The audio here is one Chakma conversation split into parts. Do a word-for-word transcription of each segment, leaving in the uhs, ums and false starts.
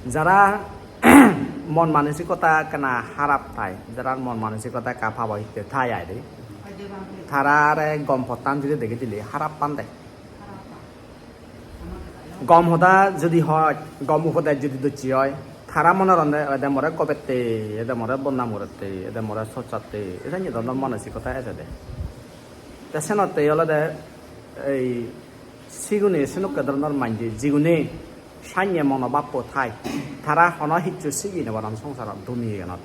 Jara mon manosikota ekkena harap thai, jara mon manosikota ekka pabo hitte thai aide, tarare gom pottan judi degei dile harap pande. Gom hoda judi hoi, gom upodes judi docche oi, tara mone horonde ede more gobette, ede more bodnam gorette, ede more socchatte, ejanye dhoronor manosikota ejede. Te senotte olode ei sigune senokke dhoronor manje, jigune sanye monobhappo thai, tara hono hissu sigi no paron songsarot, duniyeganot.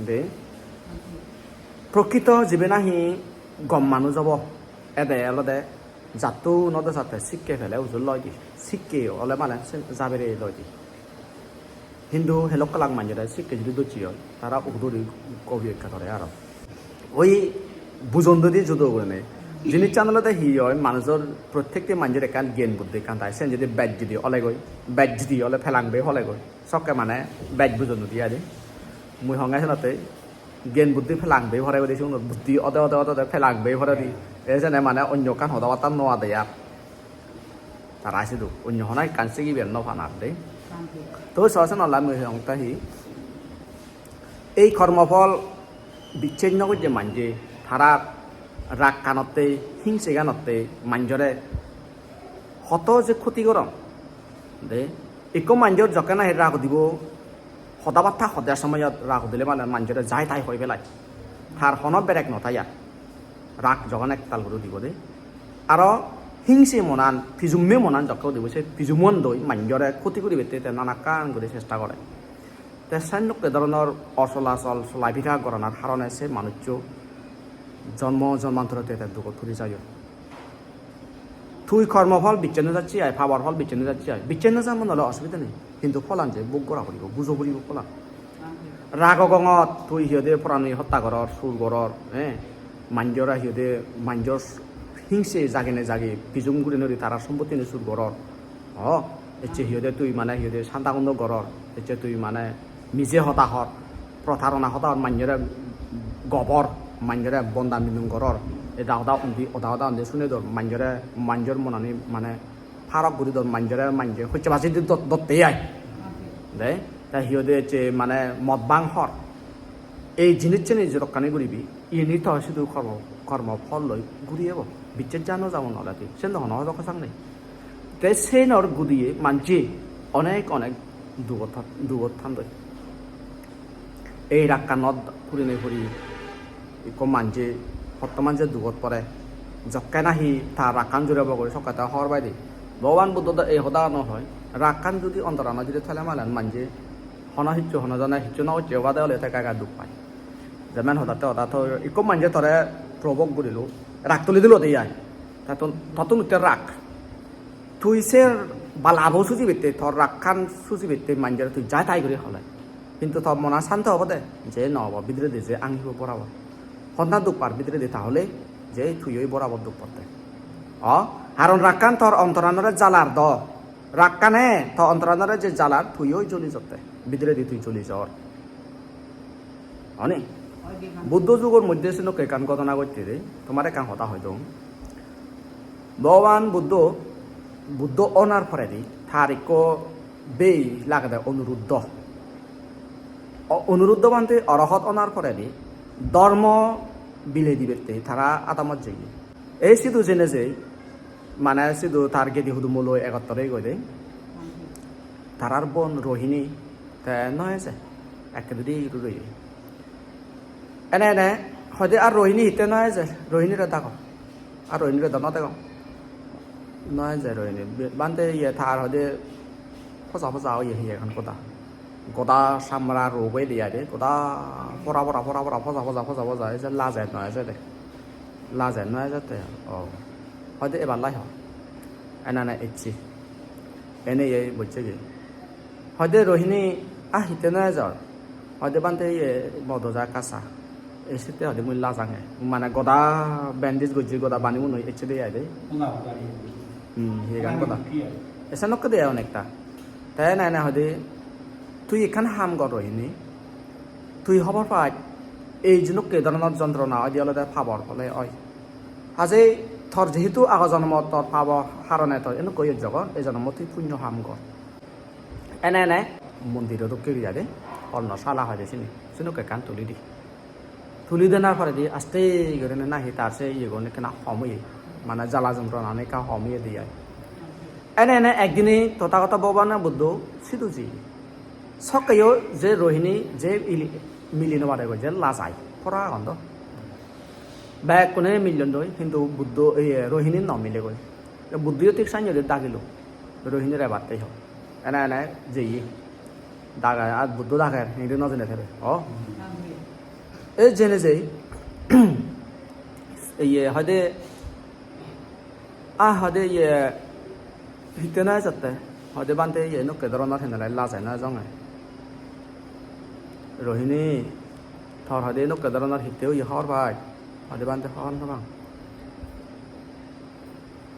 De, prokrito jibe nahi gom manuj obo, ede olode jatto no dosatte sikke pele ujur loi di, sikke ole mane se jabere loi di. Hintu helok kalak manjore sikke judi docche oi, tara uguredi gobi ekka dore aro. Oi bujon dodi judo gurinei. Jinissan olode hi oi, manujor prottekti manjor ekkan gyan buddhi ekkan thai. Sen judi bej judi olegoi, bej judi ole pelang bei olegoi, sokke mane bej bujon dodi adi. Mui honge senotte gyan buddhi pelang bei pore goi de, sigun buddhi ode ode ode ode pelang bei pore di. E sene mane onyo ekkan hoda batta no ade ar. Tara sidu onyo hono ekkan sigibar no panar de. To so senottei mui hong te hi, ei kormophol bicchej no gojje manje, tara rakkanotte, hingseganotte manjore hoto je khoti goron. De, ikko manjor jokke nahi rag udibo, hoda batta hoder somoyot rag udile mane manjore jai tai hoi pelai. Tar hono berek no thai ar. Rag jogon ektal guri udibo de. Aro hingse monan, pijumme monan jokke udibo, se pijummuan doi manjore khoti guribette te nanakkan guri chesta gore. Te sendokke dhoronor osolachol, solabira goranar harone se manuccho jonmo jonmantore te te dugot puri jaiyon. Tui kormo phol bicche no jacche ai, pabor phol bicche no jacche ai. Bicche no jam mone ole osubide nei. Hintu pholan je bhog gora puribo, bujo puribo pholan. Rago gongot tui hi hoide porani hotta goror, sur goror, eh? Manjore hi hoide, manjor hingse jagine jagi pijum gurinei guri tarar sompottine sur goror. O, ecche hi hoide tui mane hi hoide santa gundo goror, ecche tui mane mije hoda hor, protarona hoda hor, manjore gobor, manjore bonda minum goror, eda hoda undi, oda hoda undi sunedon, manjore, manjor monani mane parok guri don, manjore, manje hojje baji di dot-, dotte ai. De, te hi hoide ecche mane mod bang hor. Ei jinisseni jedokkani guribi, iyeni to sidu kormo, kormo phol loi guri ebo. Bicche jano jabo nole tui. Sen do hono hodo kosang nei. Te senor gudiye manje onek onek dugot tha-, dugot thandoi. Ei rakkanot purinei puri ikko manje, hotto manje dugot pore. Jokke nahi ta rakkan jurebo guri sokke te hobor pai de. Bhogoban Buddho do ei hoda no hoi. Rakkan judi ontoranot judi thele malen manje hono hissu hono jone hissu no gocche obade ole te gai gai duk pai. Jemen hodatte hoda to ikko manje tore provoke gurilo, rag tuli dilo de ai. Tattun, tottun utte rag. Tui se balabo sujibette, tor ragkan sujibette manjore tui jai tai guri hole. Hintu tor monan santo obode, je no obo, bidiredi je angibo borabor. Honna duk par bidiredi tahole, je tui oi borabor duk potte. O, haron ragkan tor ontoranore jalar do. Rakkane to ontoranore je jalar, tui oi joli jotte. Bidiredi tui joli jor. Oni? Buddho jugor moddhe senokke ekkan ghotona ghotte de, tomare ekkan hoda hoi dong. Bhogoban Buddho, Buddho onar poredi tar ikko bhei lagede Onuruddho. O-, Onuruddho bhante orohot onar poredi dhormo bilei dibatte tara adamot jeye. Ei sidu jeinei jei, mane sidu tar gedi hudummo loi egottore goi de. Tarar bon Rohini te no eje, ekkededi guri roye. Ene ene hoide ar Rohini hitte no eje, Rohinire dago. Ar Rohinire do no degong. No eje Rohini. Be-, bhante iye tar hoide poja poja oye hi ekkan goda. Goda samra rug oye de ai de. Goda pora pora pora pora poja poja poja poja eje laje no eje de. Laje no ejette, o. Hoide ebar lai ho. Ene ene ecche. Ene ye bocche ge. Hoide Rohini, "Ah, hitte no ejor?" Hoide, "Bhante, ye modo ja ekka sa." "E sitte," hoide, "mui lajange." Mane goda bandage gojje, goda bani muni ecche de ai de. Hmm, hi ekkan goda. Ese nokke de onekta. Te ene ene hoide, "Tui ekkan ham gor Rohini. Tui hobor paj, ei jinokke dhoronor jontrona oide olode pabor phole oi. Haje tor jehetu ago jonomot tor pabo harone tor enokko iyot jogor, ei jonomot tui punyo ham gor. Ene ene mondiro dokke guri age, Kornosala hoide sini, sinukke ekkan tuli di. Tuli denar poredi aste gurinei nahi tar se iyegun ekkena hom oye, mane jala jontronan ekka hom oye de ai. Ene ene ekdine Tothagoto Bhogobane Buddho sidu jeye. Sokkeyo je Rohini je ili-, mili no pare goi, je lajai, pora agon do. Bekkune millon doi, hintu Buddho, iye, Rohini no mile goi. Te Buddhoyo thik sannye guri dagilo, Rohinire ebatte ho. Ene ene jeye. Dage, ar Buddho dager, indi no jene thebe. O? Ei jene jei, iye, hoide, ah, hoide, iye, hitte no ejotte? Hoide, "Bhante, iye, enukke doronor henele lajai no ejonge." "Rohini, tor hoide enukke doronor hitte oye hobor pai?" Hoide, "Bhante, hobor no pang."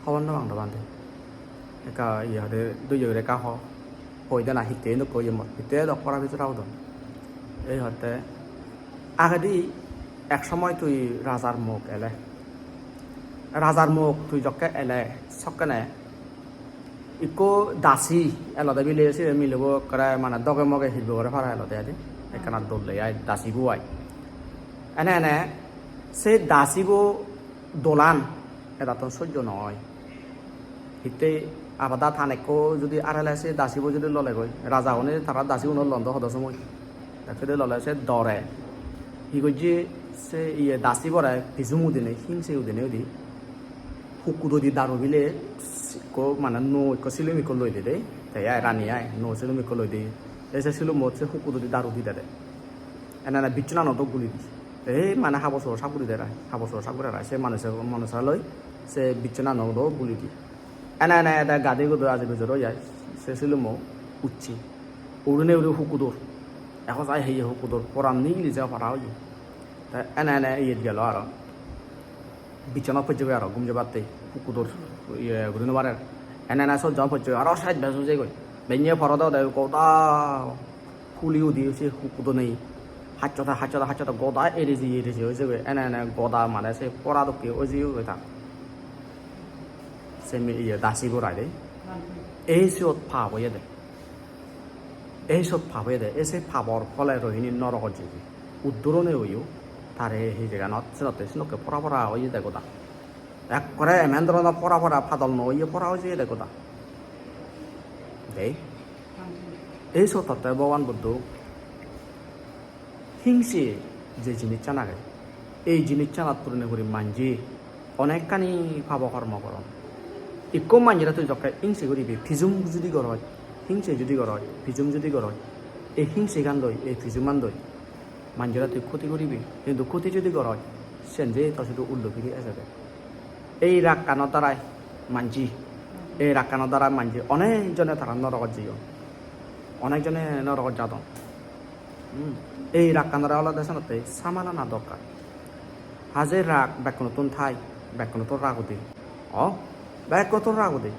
Hobor no pang do bhante. Ekka iye hoide, doye guri ekka ho. Hoi de na hitte nukko iye mot. Hitte dok pora pijora udon. Ei hotte agedi ek somoy tui rajar mok ele. Rajar mok tui jokke ele sokkene ikko dasi elode bile, sibe milebo ekkere mane doge moge hirbo gore para elode adi. Ekkana dol de ai dasibo ai. Ene ene se dasibo dolan edattun sojjo no oi. Hittey abada than ekko judi arele se dasibo judi lolegoi, rajagune tara dasiguno lon do hodo somoi. Ekkede lole se dore. Hi gojje se iye dasibore pijum udinei, hingse udinei udi. Hukkudodi daru bile ekko mane nuo ekko silum ekko loi dede. Te ai rani ai nuo silum ekko loi de. Te se silummot se hukkudodi daru di dede. Ene ene bichonanot do guli di. Te ei mane habor subor sap guri der ai, habor subor sap guri der ai. Se manujo, manujo loi se bichonanot do guli di. Ene ene ede gadi gudo aji bujor oi ai, se silummo ucche. Urine uri hukkudor. Ekko jai heye hukkudor, poran nigili jeba para oye. Te ene ene iyet gelo aro. Bichonat pojjegoi aro gum jebatte, hukkudor iye guri no parer. Ene ene sot jon pojjegoi, aro sej bej oi jegoi. Benne pore dode goda puli udi se hukkudone. Hacchoda, hacchoda, hacchoda goda eri jeye, eri jeye oi jegoi. Ene ene goda mane se pora dokke oi jeyegoi ta. Se mi-, iye, dasi borai de. Ei siyot pap oyede. Ei siyot pap oyede. Ei se papor phole Rohini norogot jeye. Uddurone oyo. Tare he jeganot senotte senokke pora pora oyede goda. Ekkore emon dhoronor pora pora, padol no oye pora oye de goda. Dei. Ei siyot hotte Bhogoban Buddho hingse je jinissan age, ei jinissanot purine guri manje onekkani pabo kormo goron. Ikko manjore tui jokke hingse guribe, pijum judi goroj, hingse judi goroj, pijum judi goroj, ei hingsegan loi, ei pijuman loi manjore tui khoti guribe, hintu khoti judi goroj, sen je to sudu ullo piri ejede. Ei rakkano darai manji, ei rakkano darai manji onek jone tara norogot jeyon, onek jone norogot jadon. Hmm. Ei rakkanore olode senotte samalana dorkar. Haje rak bekkunottun thai, bekkunottun rak udi. O, bekkunottun rak udi.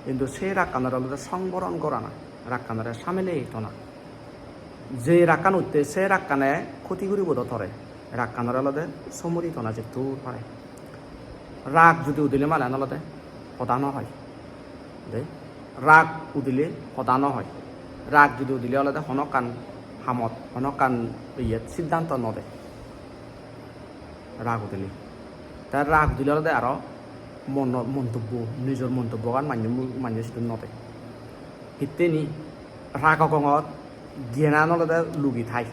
Hintu se rakkanore olode songboron gorana, rakkanore samele tona. Je rakkan utte se rakkane khoti guribo do tore. Rakkanore olode somuri tona jettur pare. Rak judi udile malen olode hoda no hoi. De, rak udile hoda no hoi. Rak judi udile olode hono ekkan hamot, hono ekkan iyet siddhanto no de. Rak udile. Te rak udile olode aro mono-, montobbo, nijor montobbogan manye mu-, manye sidu no de. Hitteni rak ogongot gyanan olode lugi thai.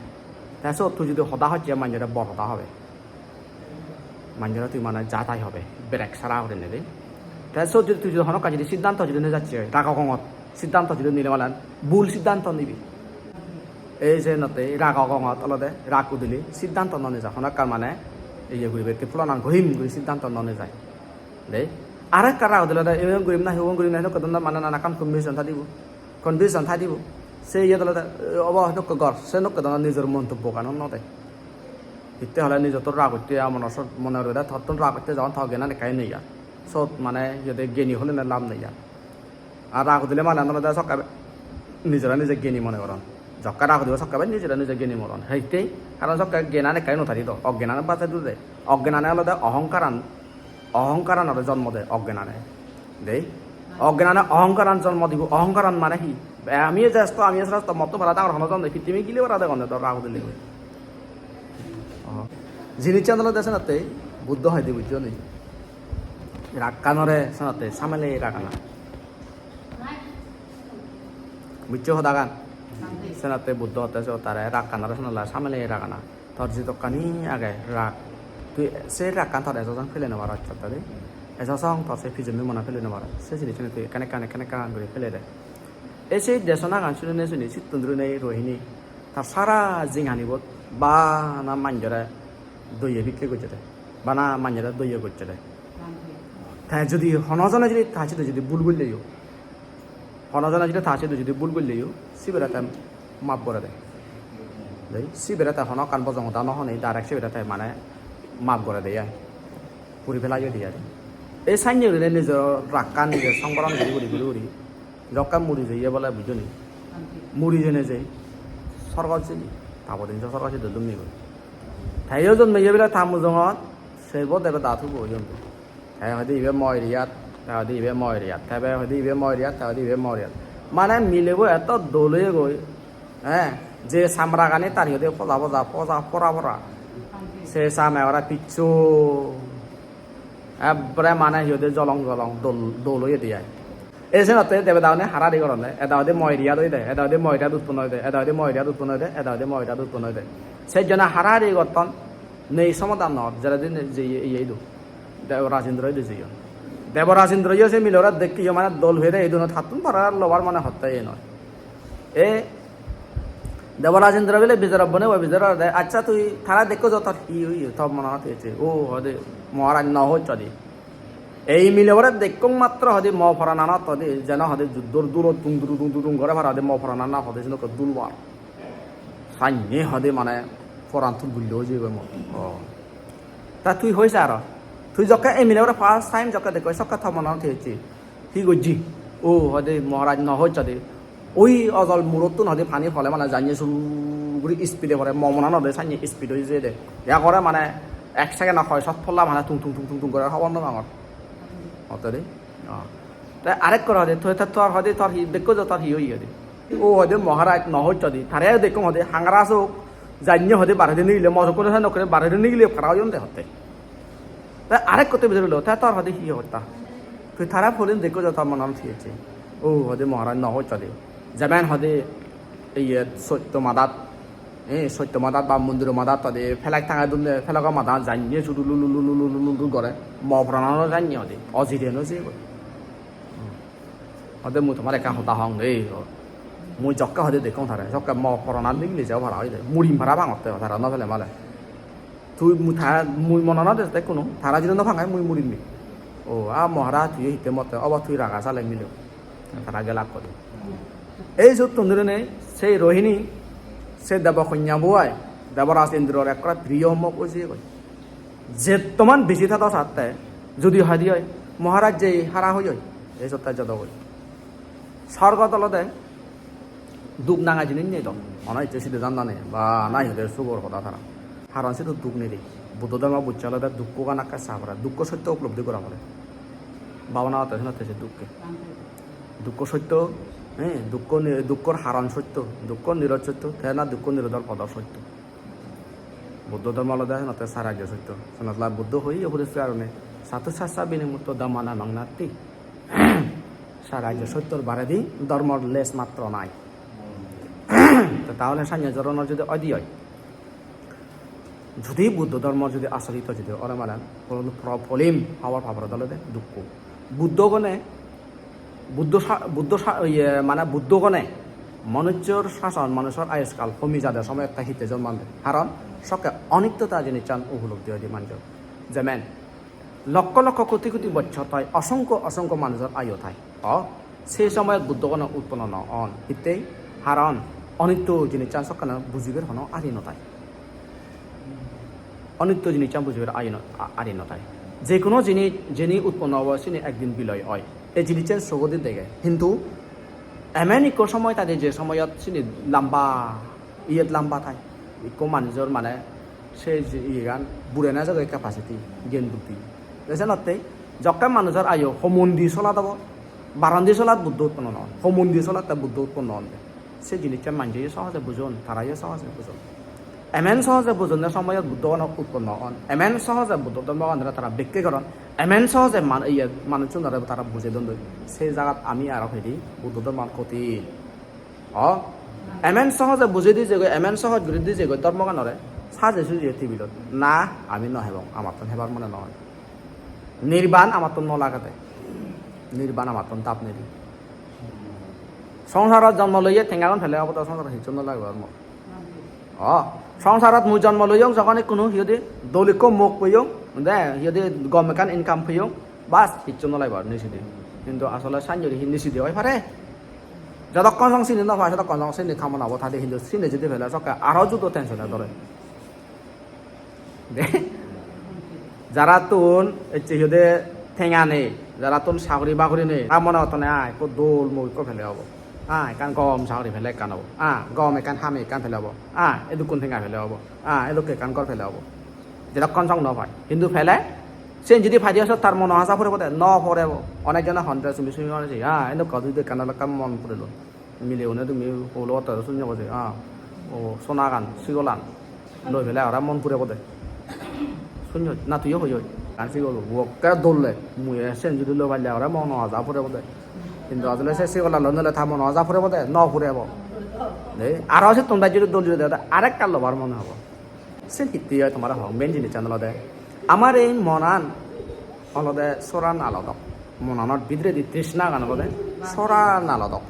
Te sot tui judi hoda hocche manjore bor hoda hobe. Manjore tui mane ja tai hobe, berek sara gurinei de. Te sot judi tui judi hono ekkan judi siddhanto judi nejacche oi, rak ogongot siddhanto judi nile malen bul siddhanto nibi. Ei je notte rak ogongot olode rak udile siddhanto no neja, hono ekkan mane iye guribatte pulanan gohim guri siddhanto no nejai. De, aro ekkan rak udile de, iben gurim nahi, ubon gurim nahi, hokke don mane nana ekkan confusion thai dibo. Condition thai dibo. Se iyot olode, eh, obo nokko gor, se nokko dangor nijor montobbo gano no de. Hitte hole nijotto rag utte, a, mone sot, mone gorede tottun rag utte, jokon to gyanan ekka nei ar. Sot mane iyot gyani holine lab nei ar. Ar rag udile mane olode sokke nijore nije gyani mone goron. Jokke rag udibo sokke nijore nije gyani mone goron. Hitte? Karon sokke gyanan ekka no thai do. Ogyanane bajei dude. Ogyanane olode ohongkaran Ohongkaran aro jonmo de, oggenane. Dei? Oggenane ohongkaran jonmo dibo. Ohongkaran mane hi? Amiyo jesto, amiyo sresto, motto para dangor hono jon nei, pittimi gili para degonde do rag udile goi. Oh. Jinissan olode senotte Buddho hoide bujjo ni. Rakkanore senotte samele ragana. Bujjo hodagan? Senotte Buddho hotte so tare rakkanore senotte samele ragana. Tor jidokkani age rag, tui se ragkan tor ejo song pele no paror, hotte de. Ejo song tor se pijendi mone pele no paror. Se jinissan tui ekkan ekkan, ekkan ekkan guri pele de. Ei se desonagan sunine suni sittun durine Rohini tar sara jinganibot bana manjore doye bikke gojjede, bana manjore doye gojjede. Te jodi hono jone jodi ta sidu jodi bul golleyo, hono jone jodi ta sidu jodi bul golleyo, sibere te map gore de. Dei, sibere te hono ekkan bojong hoda no honei, direct sibere te mane map gore de ai. Puri pelayo de ai. Ei sannye gurinei nijo rakkan nije songboron guri, guri, guri, guri. Jokke muri jeye bole bujoni. Muri jene je sorgot jeye. Tabo din sorgot jeye dulum ni guri. Te yo jonmeye bile ta mujungot sebo debeda thubo oyon. Te hoide ibe mo area-t, te hoide ibe mo area-t, te be hoide ibe mo area-t, te hoide ibe mo area-t. Mane milebo eto dol oye goi, eh, je samragani tar hoide poja poja, poja pora pora. Se sam ekkore piccho. Ekkore mane hoide jolong jolong dol, dol oye de ai. Ei senotte debedagune harari goronde, eda hoide mo area-t oide, eda hoide mo area-t utpon oide, eda hoide mo area-t utpon oide, eda hoide mo area-t utpon oide. Sejjone harari gotton, nei somadan nw or, jere din je iye, iye idu. Debo Rajendra idu jeyon. Debo Rajendra yo se milore dekke yo mane dol pede idunot hattun para lobar mane hotte ye noi. E Debo Rajendra bile Bijarobbone bo Bijar de, "Accha tui tara dekko jo tor hi oye, tor monanot hi ecche?" "O," hoide, "Maharaj, no hocchodi." Ei milebore dekkong matro hoide mo porananot hoide jeno hoide juddor durot dung durung dung durung gore para hoide mo porananot hoide senokke dulbar. Sannye hoide mane poran tun gullo oi jeyegoi mo. Oh. Ta tui hoi sa aro. Tui jokke ei milebore first time jokke dekkoi sokke to monanot hi ecche? Hi gojji? "O," hoide, "Maharaj, no hocchodi." Oi ojol murottun hoide pani pole mane janye suru guri speed-e pore, mo monanot hoide sannye speed oi jeyede. Ekkore mane ek second-o hoi sot polla mane tung tung tung tung tung gore hobor no pangor. Hotte de? Oh. Te arekko hoide, "Tui te tor hoide tor hi, dekko jo tor hi oye hoide?" "O," hoide, "Maharaj, no hocchodi." Tare dekkong hoide hangara sok, janye hoide baredi nigile, mo sok kore se nokkore baredi nigile para oyon de hotte. Te arekko te bidire lo, "Te tor hoide hi hotta? Tui tara polin dekko jo tor monanot hi ecche?" "O," hoide, "Maharaj, no hocchodi." Jemen hoide iye sotto madat, eh, sotto madat ba mondiro madat hoide flag tangei donde, flago madat janye sudu lulu lulu lulu lulu gore, mo poranano janye hoide, ojire no jeyegoi. Hoide mui tomare ekkan hoda hong de, mui jokke hoide dekkong tare, jokke mo poranan nigili jebo para hoide, murim para pangotte tara no pele male. Tui mu-, ta-, mui monanot de te kuno, tara judi no pangai mui murim ni. "O, a Maharaj, tui hitte motte, obo tui raga sale mile." Tara gelak hoide. Ei sottun durine sei Rohini, se debo konyabo ai, Deboraj Indror ekkore priyo mok oi jeyegoi. Jettoman besi thado satte, judi hoide oi, "Maharaj, je hara hoi oi," ei sotte jodogoi. Sorgot olode duk nanga jinis nei do. Hono icche sidi janda nei, ba nahi hoide sugor hoda tara. Haron sidu duk nei de. Buddho dhormo bujje olode dukkogan ekke sa pore, dukko sotto upolobdhi gora pore. Bhabana otte senotte se dukke. Dukko sotto, eh, dukko ni-, dukkor haron sotto, dukko nirod sotto, te na dukko nirodor podo sotto. Buddho dhormo olode senotte sar arjo sotto. Senot la Buddho hoi upodesh karone, "Satu sassa binimutto dhammanamang natthi." Sar arjo sottor baredi dhormor les matro nai. To tahole sannye joronor jodi oide oi, jodi Buddho dhormor jodi acharito jodi ore malen, pro-, pro-, polim hobor paborot olode dukko. Buddho gone Buddho sa-, Buddho sa-, iye, mane Buddho gone manujor sason, manujor ayuskal homi jade somoy ekta hitte jonmande. Karon sokke onityota jinissan upolobdhi hoide manujor. Jemen, lokkho lokkho koti koti bochchor thai, osongkho osongkho manujor ayu thai. O, sei somoyot Buddho gone utponno no on. Hittei? Karon onitto jinissan sokkene bujibar hono ari no thai. Onitto jinissan bujibar ari no, a-, ari no thai. Je hono jinis, jeni utponno obo, sini ekdin biloy oi. Ei jinissan sogodi dege. Hintu emen ikko somoy thai de, je somoyot sini lamba, iyet lamba thai. Ikko manujor mane se je iyegan bure na jagoi capacity, gyan buddhi. Te senotte jokke manujor ayu homondi sola dobo, Barondi solat Buddho utponno no on, homundi solat te Buddho utponno onde. Se jinissan manje sohoje bujon, tarayo sohoje bujon. Emen sohoje bujonne somoyot Buddho ono utponno on. Emen sohoje Buddho dhormoganore tara bekke goron. Emen sohoje man-, iye, manuchunore tara bujei don doi. Se jagat ami aro hedi Buddho dhormo kothin. O, emen sohoje bujei di jegoi, emen sohoj guri di jegoi dhormoganore, sajei sujei tebilot. Na, ami no hebong, amattun hebar mone no oi. Nirban amattun no lagede. Nirban amattun dap nei di. Songsarot jonmo loye tengagun pele obo do songsarot hissu no lagebo ar mor. O, songsarot mui jonmo loyong jokhon ikkunu hi hoide dol ikko mok peyong, de hi hoide gom ekkan income peyong, bas hissu no lagebo ar nisidi. Hintu asole sanjori hi nisidi oi pare? Jodokkon song sini no pai, sodokkon song sini kamona obo tade, hintu sini jodi pele sokke aro judo tension e dore. De, jarattun ecche hi hoide tenga nei, jarattun sagori bagori nei, ta mone hottone, ah, ekko dol mok ekko pele obo. Ah, ekkan gom sagori pele ekkan obo. Ah, gom ekkan hami ekkan pele obo. Ah, edukkun tenga pele obo. Ah, edukke ekkan gor pele obo. Jedokkon song no pai. Hintu pele, sen jodi pai diye sot tar mono asa purebo de, no purebo. Onek jone hon de sumi sumi mane se, ah, edokka jodi ekkan ole ekkan mon purelun. Mileune tumi holo otte sunyo goi je, ah, o sonagan, sigolan loi pele aro mon purebo de. Sunyo, na tuiyo hoi hoi. Gan sigol, uokke dolle, mui e sen judi loi palle aro mono aja purebo de. Hintu asole se sigolan loi nole ta mono aja purebo de, no purebo. De, aro settun bej judi dol judi de, arekkan lobar mone hobo. Sen hittey oi tomare hong, main jinissan olode, amar ei monan olode sora nalo dok. Monanor bidiredi trishnagan olode sora nalo dok.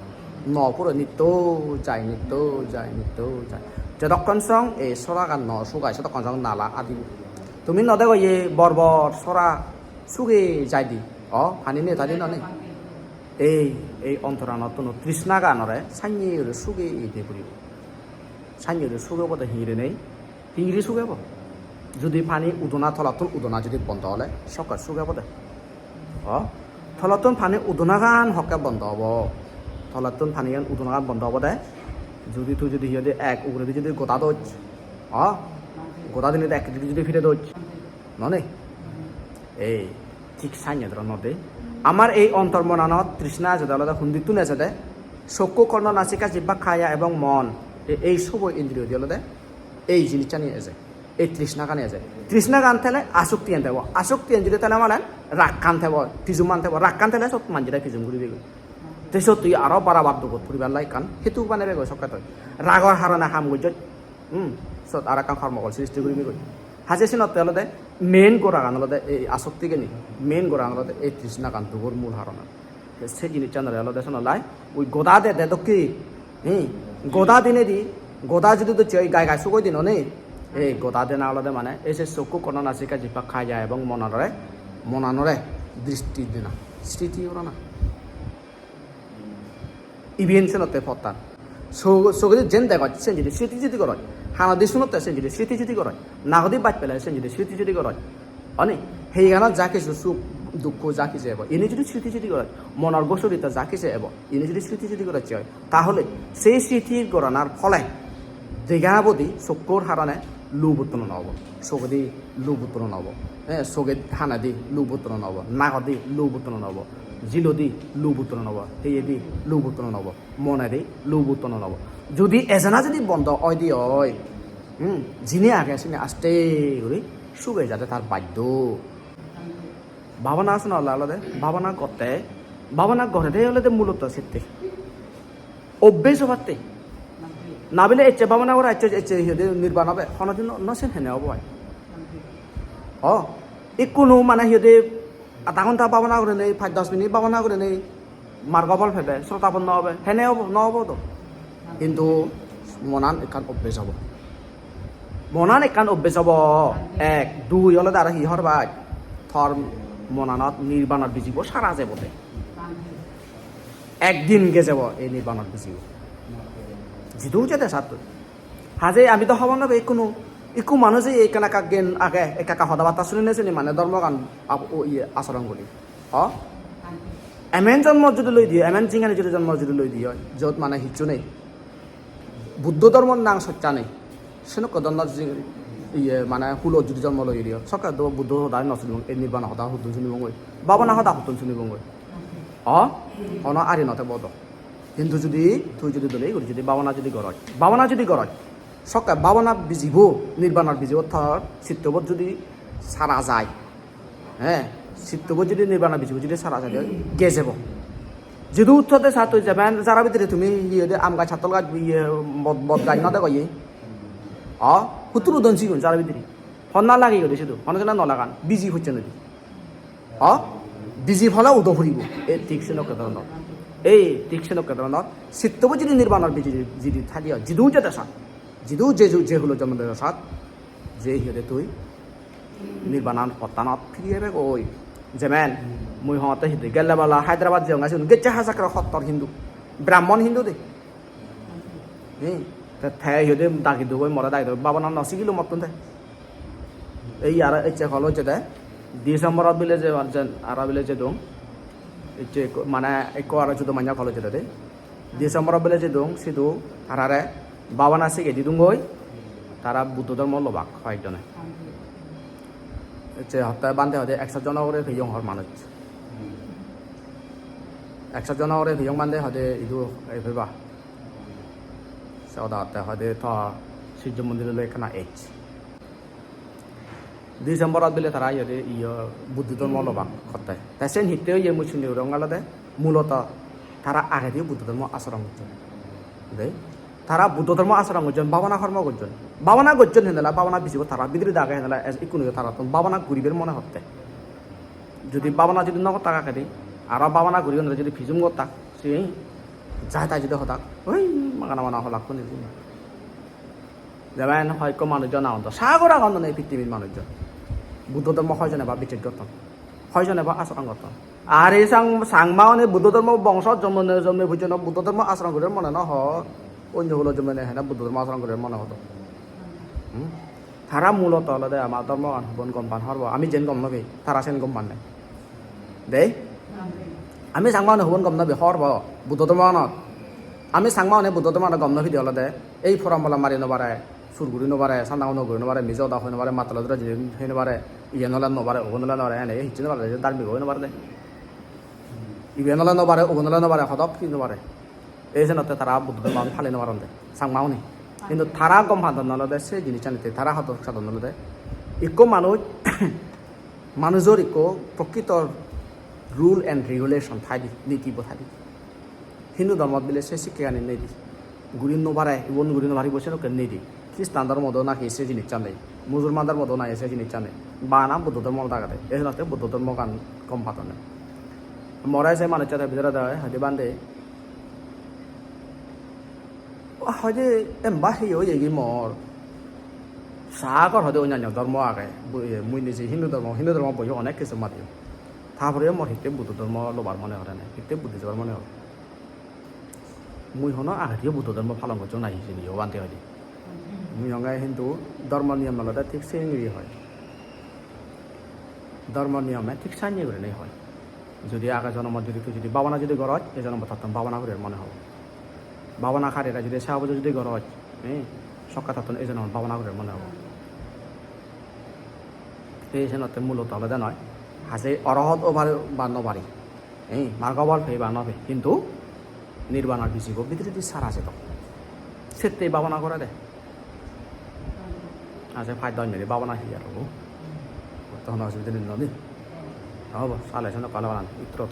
No pure nitto jai, nitto jai, nitto jai. Jodokkon song ei soragan no sugai, sodokkon song nala adibo. Tumi no dego ye bor bor sora suge jaide. O, pani nei tadi no nei. Ei, ei ontoranottun trishnaganore sanye guri suge ide puribo. Sanye guri suge obode hingiri nei. Hingiri sugebo. Judi pani udona, tolottun udona judi bondo ole, sokke sugebo de. O, tolottun pani udonagan hokke bondo obo? Tolottun panigan udonagan bondo obo de. Judi tui judi hi hoide ek uguredi judi goda doj, o, goda dinedi ek judi pire doj, nonei? Ei, thik sanye doro node. Amar ei ontor monanot trishna ejede olode hundittun ejede? Sokku, korno, nasika, jibba, kaya ebong mon. E-, ei sobo indriyo di olode ei jinissani eje, ei trishnagan eje. Trishnagan thele asoktiyan thebo. Asoktiyan judi thele mane ragkan thebo, pijuman thebo. Ragkan thele sot manjore pijum guribe goi. Te sot tui aro barabar dugot puribar lai ekkan hetu banebe goi sokke toi. Ragor harone ham gojjoj. Hmm, sot aro ekkan hormokol sristi guribe goi. Haje senotte olode main goragan olode ei asoktigeni. Main goragan olode ei trishnagan dugor mul haronan. Te se jinissanore olode sono lai, ui goda de, de dokke, hi? Goda dinedi, goda judi docche oi gai gai sugoi din oni, ei goda dena olode mane, ei se sokku, korno, nasika, jibba, kaya ebong monanore, monanore dristi dena, sriti orana. Iben senotte pottan. So-, sogedi jen degoj, sen judi sriti judi goroj. Hanodi sunotte sen judi sriti judi goroj. Nagodi baj pele sen judi sriti judi goroj. Oni, heigana ja kichu suk, dukko ja kichu ebo. Ini judi sriti judi goroj. Monor gosorita ja kichu ebo. Ini judi sriti judi goroj se oi. Tahole, sei sriti goranar phole, degabodi sokkur harone lub uttonno obo. Sogedi lub uttonno obo. Eh, soge hanedi lub uttonno obo. Nagodi lub uttonno obo. Jilodi lub uttonno obo. Heyedi lub uttonno obo. Monedi lub uttonno obo. Judi ejana judi bondo oide oi, hmm, jini age sini aste guri suge jade tar baddo. Bhabana asana olode, bhabana gotte, bhabana gorede olode muloto sette. Obbes obatte. Nabile ecche bhabana gora, ecche, ecche hi hoide nirban obe. Honodin no, no sen hene obo ai. O, ikkunu mane hi hoide adha ghonta bhabana gurinei, pach dos minute bhabana gurinei, margo phol pebe, srotaponno obe, hene obo, no obo do. Hintu monan ekkan obbes obo. Monan ekkan obbes obo, ek, dui olode aro hi hor bai? Tor monanot nirbanor bijibo sara jebo de. Ekdin gejebo ei nirbanor bijibo. Jidu jede satto. Haje ami do hobor no pei ikkunu, ikku manuje ekkan ekka gyan age, ekka ekka hoda batta sunine sini mane dhormogan ab-, o iye asoron guri. Ho? Emen jonmo judi loi diye, emen jingani judi jonmo judi loi diye, jot mane hissu nei. Buddho dhormo nang soccha nei. Senokko dhormo jing-, iye mane hulot judi jonmo loi diye. Sokke do Buddho hoda no sunibong, ei nirbana hoda huttun sunibong goi. Bhabana hoda huttun sunibong goi. O, hono ari no tebo do. Hintu judi tui judi dole guri judi bhabana judi goroj, bhabana judi goroj, sokke bhabana bijibo, nirbanar bijibo tor sittobot judi sara jai, he, sittobot judi nirbanar bijibo judi sara jai, gejebo. Jidu uttode sa tui jeben jara bidire tumi iye de am gaj, hattol gaj, iye bot, bot gaj no dego ye. O, huttun udon sigun jara bidire. Honna lagi gode sidu, hono jone no lagan, biji hocche nodi. O, biji phole udo puribo. E thik senokke dhoronor. Ei thik senokke dhoronor. Sittobo jidi nirbanor biji jidi thadi o, jidu jede sat. Jidu je ju-, je hulo jonmo de sat. Je hiyode tui nirbanan pottanot phiri ebe goi. Jemen, mui hongotte hidi gelle bala Hyderabad jeyonge sigun gecche hajakkere hottor Hindu. Brahmon Hindu de. Hi? Te, te iyot dagi dugoi, more dagi dugoi, babana no sigilo mottun te. Ei aro ecche holo ecche de, December-ot bile je, jen, aro bile jedung. Ecche ekko, mane ekko aro judo manya holo ecche de. December-ot bile jedung, sidu tarare babana sige didungoi, tara Buddho dhormo lobak hoyekjone. Ecche hotte bhante hoide ekso jono ugure peyong hor manuj. Ekso jono ugure peyong bhante hoide idu ei peba. Se hoda hotte hoide to Surjo mondiroloi ekkana ej. December-ot bile tara iyot iyo Buddho dhormo lobak hotte. Te sen hitte oye mui sini urong olode muloto tara agediyo Buddho dhormo asoron gocchon. De, tara Buddho dhormo asoron gocchon, bhabana hormo gocchon. Bhabana gocchon henela, bhabana bijibo tara bidire age henela, es-, ikkunu tarattun bhabana guribar mone hotte. Judi bhabana judi no gottak agedi, aro bhabana guri onde judi pijum gottak, se jai tai judi hodak, oi magana mana holak huni jini. Jemon hoi ekko manuj jon agon do, sagor agon do ei pittimit manuj jon. Buddho dhormo hoi jone ba bichej gotton, hoi jone ba asoron gotton. Are sang-, Changma one Buddho dhormo bongso jonme jonme pujjono Buddho dhormo asoron guribar mone no hor. Onyo hulo jonme ne hene Buddho dhormo asoron guribar mone hodo. Hmm? Tara muloto olode ama dhormogan hubon gom pan hor bo. Ami jen gom no pei, tara sen gom pan de. Dei? Ami Changma one hubon gom no pei hor bo, Buddho dhormoganot. Ami Changma one Buddho dhormoganot gom no pei de olode ei porambola mari no pare, sur guri no pare, sanda no guri no pare, mije hoda hoi no pare, matolo dore jini hei no pare, iyen ole no pare, ubon ole no pare, ene hicchu no pare, dharmik hoi no pare de. Iben ole no pare, ubon ole no pare, hodok hi no pare. Ei senotte tara Buddho dhormo pali no paron de, Changma une. Hintu tara gom padon olode se jinissani te, tara hodok sadon olode ikko manuj, manujor ikko prokkito rule and regulation thai di, niti bo thai di. Hindu dhormot bile se sikkegani nei di. Guri no pare, ubon guri no paribo, sedokke nei di. Kristan dhormo do nahi se jinissan nei. Musulman dhormo do nahi se jinissan nei. Bana Buddho dhormo dagede. Ei senotte Buddho dhormogan gom padonne. More se manuccho te bidire de hoide bhante. Hoide emba he oye gi mor. Sagor hoide onnanno dhormo age. Bu-, ye, mui nije Hindu dhormo, Hindu dhormo boyo onek kisu madi. Ta poreyo mor hitte Buddho dhormo lobar mone hore nei, hitte Buddhist obar mone hore. Mui hono agediyo Buddho dhormo palon gocchong nahi hijeni, o bhante hoide. Mui honge hintu dhormo niyom olode thik sengiri hoi. Dhormo niyome thik sanye gurinei hoi. Judi age jonomot judi tui judi bhabana judi goroj, ei jonomot tottun bhabana gurir mone hobo. Bhabana karire judi se obojo judi goroj, eh, sokke tottun ei jonomot bhabana gurir mone hobo. Ei senotte muloto olode noi, haje orohot o pari ba no pari. Ei, margo phol pei ba no pei, hintu nirbanar bijibo bidiredi sara jedok. Sette bhabana gore de. Aje pach dos minute bhabana hi aro. Hono osubide nei, no ni? Obo, sale seno kala banan, itro.